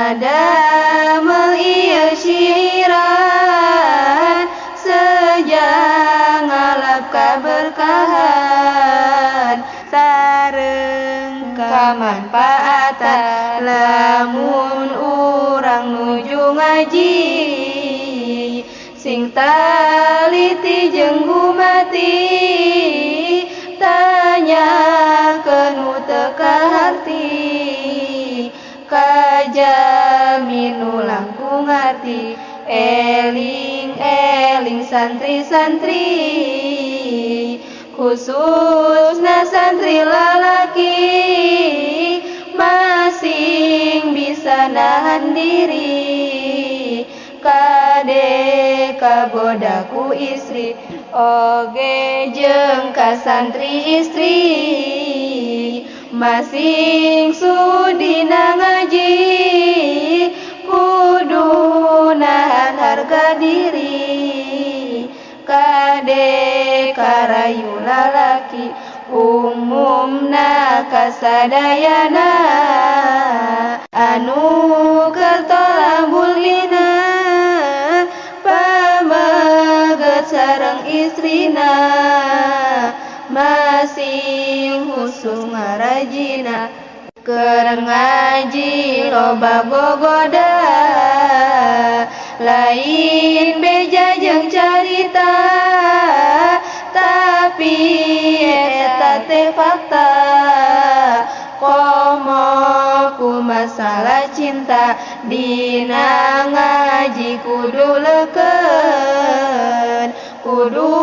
Ngadamel ieu syiiran sejang ngalap kaberkahan sareng kamanfaatan lamun urang nuju ngaji sing taliti jeung gumati tanyakeun nu teu kaharti kajamin nu langkung ngarti eling-eling santri-santri khususna santri lalaki masing bisa nahan diri kade kagoda ku istri oge jeung ka santri istri masing sudina ngaji kudu nahan harga diri kade karayu lalaki umumna kasadayana anu keur tolabul ilmi pameget sareng istrina masing khusus ngarajina keur ngaji loba gogoda lain beja jeung carita tapi eta teh fakta komo ku masalah cinta dina ngaji kudu leukeun kudu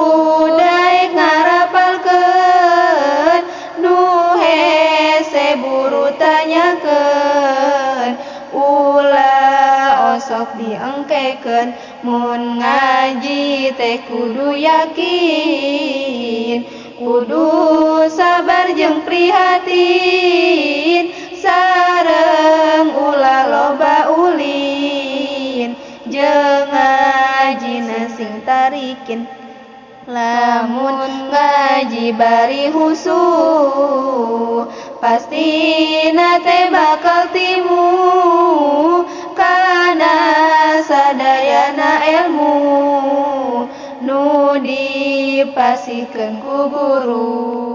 daek ngarapalkeun nu hese buru tanyakeun ulah osok diengkekeun mun ngaji teh kudu yakin kudu sabar jeung prihatin sareng ulah loba ulin jeung ngajina sing tarikin lamun ngaji bari husu pastina teh bakal timu kana sadayana ilmu nu dipasihkeun ku guru.